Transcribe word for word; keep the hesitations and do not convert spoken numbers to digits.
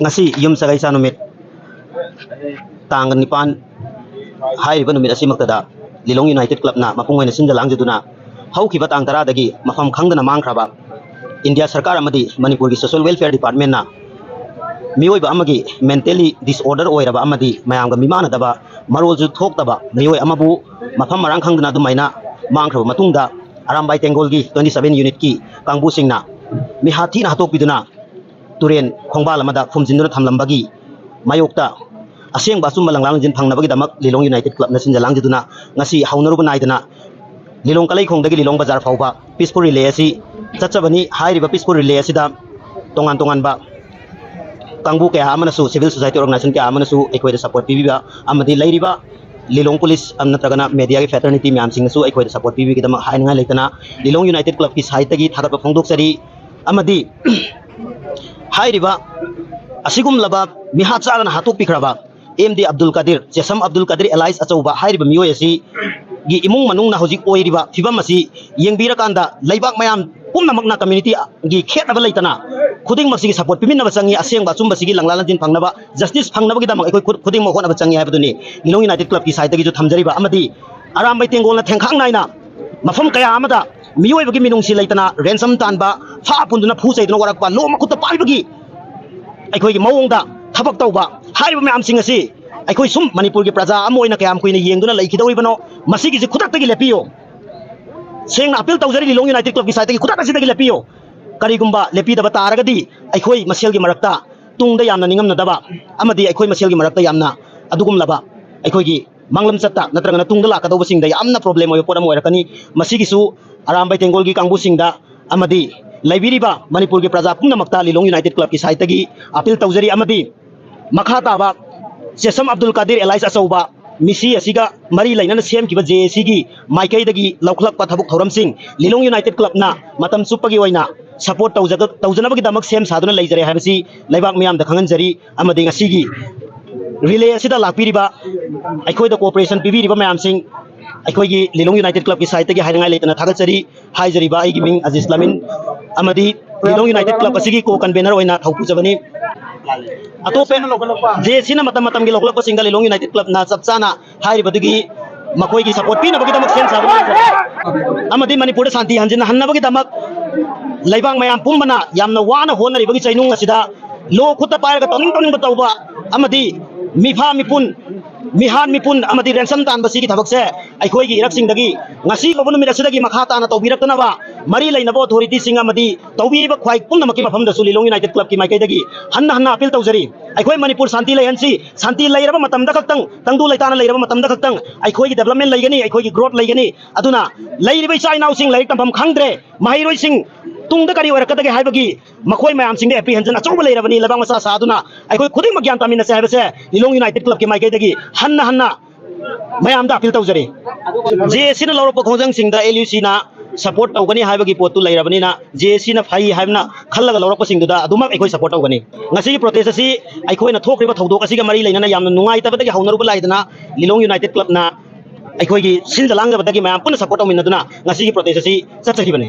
ꯉꯁꯤ ꯌꯨꯝꯁꯀꯩꯁ ꯅꯨꯃꯤꯠ ꯇꯥꯡ ꯅꯤꯄꯥꯟ ꯍꯥꯏꯔꯤꯕ ꯅꯨꯃꯤꯠ ꯑꯁꯤꯃꯛꯇꯗ ꯂꯤꯂꯣꯡ ꯌꯨꯅꯥꯏꯇꯦꯠ ꯀ꯭ꯂꯕꯅ ꯃꯄꯨꯡ ꯑꯣꯏꯅ ꯁꯤꯟꯖ ꯂꯥꯡꯖꯗꯨꯅ ꯍꯧꯈꯤꯕ ꯇꯥꯡ ꯇꯔꯥꯗꯒꯤ ꯃꯐꯝ ꯈꯪꯗꯅ ꯃꯥꯡꯈ꯭ꯔꯕ ꯏꯟꯗꯤꯌꯥ ꯁꯔꯀꯥꯔ ꯑꯃꯗꯤ ꯃꯅꯤꯄꯨꯔꯒꯤ ꯁꯣꯁꯤꯌꯦꯜ ꯋꯦꯜꯐꯤꯌꯔ ꯗꯤꯄꯥꯔꯠꯃꯦꯟꯅ ꯃꯤꯑꯣꯏꯕ ꯑꯃꯒꯤ ꯃꯦꯟꯇꯦꯜꯂꯤ ꯗꯤꯁꯑꯣꯔꯗꯔ ꯑꯣꯏꯔꯕ ꯑꯃꯗꯤ ꯃꯌꯥꯝꯒ ꯃꯤꯃꯥꯟꯅꯗꯕ ꯃꯔꯣꯜꯁꯨ ꯊꯣꯛꯇꯕ ꯃꯤꯑꯣꯏ ꯑꯃꯕꯨ ꯃꯐꯝ ꯃꯔꯥꯡ ꯈꯪꯗꯅ ꯑꯗꯨꯃꯥꯏꯅ ꯃꯥꯡꯈ꯭ꯔꯕ ꯃꯇꯨꯡꯗ ꯑꯔꯥꯝꯕꯥꯏ ꯇꯦꯡꯒꯣꯜꯒꯤ ꯇ꯭ꯋꯦꯟꯇꯤ ꯁꯚꯦꯟ ꯌꯨꯅꯤꯠꯀꯤ ꯀꯥꯡꯕꯨꯁꯤꯡꯅ ꯃꯤꯍꯥꯠ ꯊꯤꯅ ꯍꯥꯠꯇꯣꯛꯄꯤꯗꯨꯅ ꯇꯨꯔꯦꯟ ꯈꯣꯡꯕꯥꯜ ꯑꯃꯗ ꯐꯨꯝꯖꯤꯟꯗꯨꯅ ꯊꯝꯂꯝꯕꯒꯤ ꯃꯥꯌꯣꯛꯇ ꯑꯁꯦꯡꯕ ꯑꯆꯨꯝꯕ ꯂꯪꯂꯥ ꯂꯪꯖꯤꯟ ꯐꯪꯅꯕꯒꯤꯗꯃꯛ ꯂꯤꯂꯣꯡ ꯌꯨꯅꯥꯏꯇꯦꯠ ꯀ꯭ꯂꯕꯅ ꯁꯤꯟꯖ ꯂꯥꯡꯖꯗꯨꯅ ꯉꯁꯤ ꯍꯧꯅꯔꯨꯕ ꯅꯥꯏꯗꯅ ꯂꯤꯂꯣꯡ ꯀꯂꯩꯈꯣꯡꯗꯒꯤ ꯂꯤꯂꯣꯡ ꯕꯖꯥꯔ ꯐꯥꯎꯕ ꯄꯤꯁꯐꯨꯜ ꯔꯤꯂꯦ ꯑꯁꯤ ꯆꯠꯆꯕꯅꯤ꯫ ꯍꯥꯏꯔꯤꯕ ꯄꯤꯁꯐꯨꯜ ꯔꯤꯂꯦ ꯑꯁꯤꯗ ꯇꯣꯉꯥꯟ ꯇꯣꯉꯥꯟꯕ ꯀꯥꯡꯕꯨ ꯀꯌꯥ ꯑꯃꯅꯁꯨ, ꯁꯤꯚꯤꯜ ꯁꯣꯁꯥꯏꯇꯤ ꯑꯣꯔꯒꯅꯥꯏꯖꯦꯁꯟ ꯀꯌꯥ ꯑꯃꯅꯁꯨ ꯑꯩꯈꯣꯏꯗ ꯁꯄꯣꯔꯠ ꯄꯤꯕꯤꯕ ꯑꯃꯗꯤ ꯂꯩꯔꯤꯕ ꯂꯤꯂꯣꯡ ꯄꯨꯂꯤꯁ ꯅꯠꯇ꯭ꯔꯒꯅ ꯃꯦꯗꯤꯌꯥꯒꯤ ꯐ꯭ꯔꯦꯇꯔꯅꯤꯇꯤ ꯃꯌꯥꯝꯁꯤꯡꯅꯁꯨ ꯑꯩꯈꯣꯏꯗ ꯁꯄꯣꯔꯠ ꯄꯤꯕꯤꯕꯒꯤꯗꯃꯛ ꯍꯥꯏꯅꯤꯡꯉꯥꯏ ꯂꯩꯇꯅ ꯂꯤꯂꯣꯡ ꯌꯨꯅꯥꯏꯇꯦꯠ ꯀ꯭ꯂꯕꯀꯤ ꯁꯥꯏꯠꯇꯒꯤ ꯊꯥꯒꯠꯄ ꯐꯣꯡꯗꯣꯛꯆꯔꯤ꯫ ꯑꯃꯗꯤ ꯍꯥꯏꯔꯤꯕ ꯑꯁꯤꯒꯨꯝꯂꯕ ꯃꯤꯍꯥꯠ ꯆꯥꯗꯅ ꯍꯥꯠꯇꯣꯛꯄꯤꯈ꯭ꯔꯕ M D Abdul Kadir, Chesam Abdul Kadir alias ꯑꯆꯧꯕ ꯍꯥꯏꯔꯤꯕ ꯃꯤꯑꯣꯏ ꯑꯁꯤꯒꯤ ꯏꯃꯨꯡ ꯃꯅꯨꯡꯅ ꯍꯧꯖꯤꯛ ꯑꯣꯏꯔꯤꯕ ꯐꯤꯕꯝ ꯑꯁꯤ ꯌꯦꯡꯕꯤꯔꯀꯥꯟꯗ ꯂꯩꯕꯥꯛ ꯃꯌꯥꯝ ꯄꯨꯝꯅꯃꯛꯅ ꯀꯝꯃ꯭ꯌꯨꯅꯤꯇꯤꯒꯤ ꯈꯦꯠꯅꯕ ꯂꯩꯇꯅ ꯈꯨꯗꯤꯡꯃꯛꯁꯤꯒꯤ ꯁꯄꯣꯔꯠ ꯄꯤꯃꯤꯟꯅꯕ ꯆꯪꯉꯤ꯫ ꯑꯁꯦꯡꯕ ꯑꯆꯨꯝꯕꯁꯤꯒꯤ ꯂꯪꯂꯥ ꯂꯪꯖꯤꯟ ꯐꯪꯅꯕ, ꯖꯁꯇꯤꯁ ꯐꯪꯅꯕꯒꯤꯗꯃꯛ ꯑꯩꯈꯣꯏ ꯈꯨ-, ꯈꯨꯗꯤꯡꯃꯛ ꯍꯣꯠꯅꯕ ꯆꯪꯉꯤ ꯍꯥꯏꯕꯗꯨꯅꯤ ꯂꯤꯂꯣꯡ ꯌꯨꯅꯥꯏꯇꯦꯠ ꯀ꯭ꯂꯕꯀꯤ ꯁꯥꯏꯠꯇꯒꯤꯁꯨ ꯊꯝꯖꯔꯤꯕ꯫ ꯑꯃꯗꯤ ꯑꯔꯥꯝꯕꯩ ꯇꯦꯡꯒꯣꯜꯅ ꯊꯦꯡꯈꯥꯡ ꯅꯥꯏꯅ ꯃꯐꯝ ꯀꯌꯥ ꯑꯃꯗ ꯃꯤꯑꯣꯏꯕꯒꯤ ꯃꯤꯅꯨꯡꯁꯤ ꯂꯩꯇꯅ ꯔꯦꯟꯁꯝ ꯇꯥꯟꯕ, ꯐꯥ ꯄꯨꯟꯗꯨꯅ ꯐꯨ ꯆꯩꯗꯨꯅ ꯋꯥꯔꯛꯄ, ꯂꯣ ꯃꯈꯨꯠꯇ ꯄꯥꯏꯕꯒꯤ ꯑꯩꯈꯣꯏꯒꯤ ꯃꯑꯣꯡꯗ ꯊꯕꯛ ꯇꯧꯕ, ꯍꯥꯏꯔꯤꯕ ꯃꯌꯥꯝꯁꯤꯡ ꯑꯁꯤ ꯑꯩꯈꯣꯏ ꯁꯨꯝ ꯃꯅꯤꯄꯨꯔꯒꯤ ꯄ꯭ꯔꯖꯥ ꯑꯃ ꯑꯣꯏꯅ ꯀꯌꯥꯝ ꯀꯨꯏꯅ ꯌꯦꯡꯗꯨꯅ ꯂꯩꯈꯤꯗꯧꯔꯤꯕꯅꯣ? ꯃꯁꯤꯒꯤꯁꯤ ꯈꯨꯗꯛꯇꯒꯤ ꯂꯦꯞꯄꯤꯌꯨ꯫ ꯁꯦꯡꯅ ꯑꯄꯤꯜ ꯇꯧꯖꯔꯤ ꯂꯤꯂꯣꯡ ꯌꯨꯅꯥꯏꯇꯦꯠ ꯀ꯭ꯂꯕꯀꯤ ꯁꯥꯏꯠꯇꯒꯤ ꯈꯨꯗꯛ ꯑꯁꯤꯗꯒꯤ ꯂꯦꯞꯄꯤꯌꯨ꯫ ꯀꯔꯤꯒꯨꯝꯕ ꯂꯦꯞꯄꯤꯗꯕ ꯇꯥꯔꯒꯗꯤ ꯑꯩꯈꯣꯏ ꯃꯁꯦꯜꯒꯤ ꯃꯔꯛꯇ ꯇꯨꯡꯗ ꯌꯥꯝꯅ ꯅꯤꯡꯉꯝꯅꯗꯕ ꯑꯃꯗꯤ ꯑꯩꯈꯣꯏ ꯃꯁꯦꯜꯒꯤ ꯃꯔꯛꯇ ꯌꯥꯝꯅ ꯑꯗꯨꯒꯨꯝꯂꯕ ꯑꯩꯈꯣꯏꯒꯤ ꯃꯥꯡꯂꯝ ꯆꯠꯇ ꯅꯠꯇ꯭ꯔꯒꯅ ꯇꯨꯡꯗ ꯂꯥꯛꯀꯗꯧꯕꯁꯤꯡꯗ ꯌꯥꯝꯅ ꯄ꯭ꯔꯣꯕ꯭ꯂꯦꯝ ꯑꯣꯏꯕ ꯄꯣꯠ ꯑꯃ ꯑꯣꯏꯔꯛꯀꯅꯤ꯫ ꯃꯁꯤꯒꯤꯁꯨ ꯑꯔꯥꯝꯕꯩ ꯇꯦꯡꯒꯣꯜꯒꯤ ꯀꯥꯡꯕꯨꯁꯤꯡꯗ ꯑꯃꯗꯤ ꯂꯩꯕꯤꯔꯤꯕ ꯃꯅꯤꯄꯨꯔꯒꯤ ꯄ꯭ꯔꯖꯥ ꯄꯨꯝꯅꯃꯛꯇ ꯂꯤꯂꯣꯡ ꯌꯨꯅꯥꯏꯇꯦꯠ ꯀ꯭ꯂꯕꯀꯤ ꯁꯥꯏꯠꯇꯒꯤ ꯑꯄꯤꯜ ꯇꯧꯖꯔꯤ꯫ ꯑꯃꯗꯤ ꯃꯈꯥ ꯇꯥꯕ ꯆꯦꯁꯝ ꯑꯕꯗꯨꯜ ꯀꯥꯗꯤꯔ ꯑꯦꯂꯥꯏꯁ ꯑꯆꯧꯕ ꯃꯤꯁꯤ ꯑꯁꯤꯒ ꯃꯔꯤ ꯂꯩꯅꯅ ꯁꯦꯝꯈꯤꯕ ꯖꯦ ꯑꯦ ꯁꯤꯒꯤ ꯃꯥꯏꯀꯩꯗꯒꯤ ꯂꯧꯈꯠꯂꯛꯄ ꯊꯕꯛ ꯊꯧꯔꯝꯁꯤꯡ ꯂꯤꯂꯣꯡ ꯌꯨꯅꯥꯏꯇꯦꯠ ꯀ꯭ꯂꯕꯅ ꯃꯇꯝ ꯆꯨꯞꯄꯒꯤ ꯑꯣꯏꯅ ꯁꯄꯣꯔꯠ ꯇꯧꯖꯒ-, ꯇꯧꯖꯅꯕꯒꯤꯗꯃꯛ ꯁꯦꯝ ꯁꯥꯗꯨꯅ ꯂꯩꯖꯔꯦ ꯍꯥꯏꯕꯁꯤ ꯂꯩꯕꯥꯛ ꯃꯤꯌꯥꯝꯗ ꯈꯪꯍꯟꯖꯔꯤ꯫ ꯑꯃꯗꯤ ꯉꯁꯤꯒꯤ ꯔꯤꯂꯦ ꯑꯁꯤꯗ ꯂꯥꯛꯄꯤꯔꯤꯕ, ꯑꯩꯈꯣꯏꯗ ꯀꯣꯑꯣꯄꯔꯦꯁꯟ ꯄꯤꯕꯤꯔꯤꯕ ꯃꯌꯥꯝꯁꯤꯡ, ꯑꯩꯈꯣꯏꯒꯤ ꯂꯤꯂꯣꯡ ꯌꯨꯅꯥꯏꯇꯦꯠ ꯀ꯭ꯂꯕꯀꯤ ꯁꯥꯏꯠꯇꯒꯤ ꯍꯥꯏꯅꯤꯡꯉꯥꯏ ꯂꯩꯇꯅ ꯊꯥꯒꯠꯆꯔꯤ꯫ ꯍꯥꯏꯖꯔꯤꯕ ꯑꯩꯒꯤ ꯃꯤꯡ ꯑꯖꯤꯖ ꯂꯥꯃꯤꯟ ꯑꯃꯗꯤ ꯂꯤꯂꯣꯡ ꯌꯨꯅꯥꯏꯇꯦꯠ ꯀ꯭ꯂꯕ ꯑꯁꯤꯒꯤ ꯀꯣ ꯀꯟꯚꯦꯅꯔ ꯑꯣꯏꯅ ꯊꯧ ꯄꯨꯖꯕꯅꯤ꯫ ꯑꯇꯣꯞꯄ ꯖꯦ ꯑꯦꯁ ꯁꯤꯅ ꯃꯇꯝ ꯃꯇꯝꯒꯤ ꯂꯧꯈꯠꯂꯛꯄꯁꯤꯡꯗ ꯂꯤꯂꯣꯡ ꯌꯨꯅꯥꯏꯇꯦꯠ ꯀ꯭ꯂꯕꯅ ꯆꯞ ꯆꯥꯅ ꯍꯥꯏꯔꯤꯕꯗꯨꯒꯤ ꯃꯈꯣꯏꯒꯤ ꯁꯄꯣꯔꯠ ꯄꯤꯅꯕꯒꯤꯗꯃꯛ ꯁꯦꯝ ꯁꯥꯗꯨꯅ ꯂꯩꯖꯔꯤ꯫ ꯑꯃꯗꯤ ꯃꯅꯤꯄꯨꯔꯗ ꯁꯥꯟꯇꯤ ꯍꯟꯖꯤꯟꯍꯟꯅꯕꯒꯤꯗꯃꯛ ꯂꯩꯕꯥꯛ ꯃꯌꯥꯝ ꯄꯨꯝꯕꯅ ꯌꯥꯝꯅ ꯋꯥꯅ ꯍꯣꯠꯅꯔꯤꯕꯒꯤ ꯆꯩꯅꯨꯡ ꯑꯁꯤꯗ ꯂꯣ ꯈꯨꯠꯇ ꯄꯥꯏꯔꯒ ꯇꯧꯅꯤꯡ ꯇꯧꯅꯤꯡꯕ ꯇꯧꯕ ꯑꯃꯗꯤ ꯃꯤꯐꯥ ꯃꯤꯄꯨꯟ, ꯃꯤꯍꯥꯟ ꯃꯤꯄꯨꯟ ꯑꯃꯗꯤ ꯔꯦꯟꯁꯝ ꯇꯥꯟꯕꯁꯤꯒꯤ ꯊꯕꯛꯁꯦ ꯑꯩꯈꯣꯏꯒꯤ ꯏꯔꯛꯁꯤꯡꯗꯒꯤ ꯉꯁꯤ ꯐꯥꯎꯕ ꯅꯨꯃꯤꯠ ꯑꯁꯤꯗꯒꯤ ꯃꯈꯥ ꯇꯥꯅ ꯇꯧꯕꯤꯔꯛꯇꯅꯕ ꯃꯔꯤ ꯂꯩꯅꯕ ꯑꯣꯊꯣꯔꯤꯇꯤꯁꯤꯡ ꯑꯃꯗꯤ ꯇꯧꯕꯤꯔꯤꯕ ꯈ꯭ꯋꯥꯏ ꯄꯨꯝꯅꯃꯛꯀꯤ ꯃꯐꯝꯗꯁꯨ ꯂꯤꯂꯣꯡ ꯌꯨꯅꯥꯏꯇꯦꯠ ꯀ꯭ꯂꯕꯀꯤ ꯃꯥꯏꯀꯩꯗꯒꯤ ꯍꯟꯅ ꯍꯟꯅ ꯑꯄꯤꯜ ꯇꯧꯖꯔꯤ꯫ ꯑꯩꯈꯣꯏ ꯃꯅꯤꯄꯨꯔ ꯁꯥꯟꯇꯤ ꯂꯩꯍꯟꯁꯤ꯫ ꯁꯥꯟꯇꯤ ꯂꯩꯔꯕ ꯃꯇꯝꯗ ꯈꯛꯇꯪ, ꯇꯪꯗꯨ ꯂꯩꯇꯥꯅ ꯂꯩꯔꯕ ꯃꯇꯝꯗ ꯈꯛꯇꯪ ꯑꯩꯈꯣꯏꯒꯤ ꯗꯦꯕꯂꯞꯃꯦꯟ ꯂꯩꯒꯅꯤ, ꯑꯩꯈꯣꯏꯒꯤ ꯒ꯭ꯔꯣꯠ ꯂꯩꯒꯅꯤ꯫ ꯑꯗꯨꯅ ꯂꯩꯔꯤꯕ ꯏꯆꯥ ꯏꯅꯥꯎꯁꯤꯡ ꯂꯥꯏꯔꯤꯛ ꯇꯝꯐꯝ ꯈꯪꯗ꯭ꯔꯦ, ꯃꯍꯩꯔꯣꯏꯁꯤꯡ ꯇꯨꯡꯗ ꯀꯔꯤ ꯑꯣꯏꯔꯛꯀꯗꯒꯦ ꯍꯥꯏꯕꯒꯤ ꯃꯈꯣꯏ ꯃꯌꯥꯝꯁꯤꯡꯗ ꯑꯦꯄ꯭ꯔꯤꯍꯦꯟꯁꯟ ꯑꯆꯧꯕ ꯂꯩꯔꯕꯅꯤ꯫ ꯂꯩꯕꯥꯛ ꯃꯆꯥ ꯁꯥꯗꯨꯅ ꯑꯩꯈꯣꯏ ꯈꯨꯗꯤꯡꯃꯛ ꯒ꯭ꯌꯥꯟ ꯇꯥꯃꯤꯟꯅꯁꯦ ꯍꯥꯏꯕꯁꯦ ꯂꯤꯂꯣꯡ ꯌꯨꯅꯥꯏꯇꯦꯠ ꯀ꯭ꯂꯕꯀꯤ ꯃꯥꯏꯀꯩꯗꯒꯤ ꯍꯟꯅ ꯍꯟꯅ ꯃꯌꯥꯝꯗ ꯑꯄꯤꯜ ꯇꯧꯖꯔꯤ꯫ ꯖꯦ ꯑꯦꯁ ꯁꯤꯅ ꯂꯧꯔꯛꯄ ꯈꯣꯡꯖꯪꯁꯤꯡꯗ ꯑꯦꯜ ꯌꯨ ꯁꯤꯅ ꯁꯄꯣꯔꯠ ꯇꯧꯒꯅꯤ ꯍꯥꯏꯕꯒꯤ ꯄꯣꯠꯇꯨ ꯂꯩꯔꯕꯅꯤꯅ, ꯖꯦ ꯑꯦꯁ ꯁꯤꯅ ꯐꯩ ꯍꯥꯏꯕꯅ ꯈꯜꯂꯒ ꯂꯧꯔꯛꯄꯁꯤꯡꯗꯨꯗ ꯑꯗꯨꯃꯛ ꯑꯩꯈꯣꯏ ꯁꯄꯣꯔꯠ ꯇꯧꯒꯅꯤ꯫ ꯉꯁꯤꯒꯤ ꯄ꯭ꯔꯣꯇꯦꯁ ꯑꯁꯤ ꯑꯩꯈꯣꯏꯅ ꯊꯣꯛꯈ꯭ꯔꯤꯕ ꯊꯧꯗꯣꯛ ꯑꯁꯤꯒ ꯃꯔꯤ ꯂꯩꯅꯅ ꯌꯥꯝꯅ ꯅꯨꯡꯉꯥꯏꯇꯕꯗꯒꯤ ꯍꯧꯅꯔꯨꯕ ꯂꯥꯏꯗꯅ ꯂꯤꯂꯣꯡ ꯌꯨꯅꯥꯏꯇꯦꯠ ꯀ꯭ꯂꯕꯅ ꯑꯩꯈꯣꯏꯒꯤ ꯁꯤꯟꯖ ꯂꯥꯡꯖꯕꯗꯒꯤ ꯃꯌꯥꯝ ꯄꯨꯟꯅ ꯁꯄꯣꯔꯠ ꯇꯧꯃꯤꯟꯅꯗꯨꯅ ꯉꯁꯤꯒꯤ ꯄ꯭ꯔꯣꯇꯦꯁ ꯑꯁꯤ ꯆꯠꯆꯈꯤꯕꯅꯤ꯫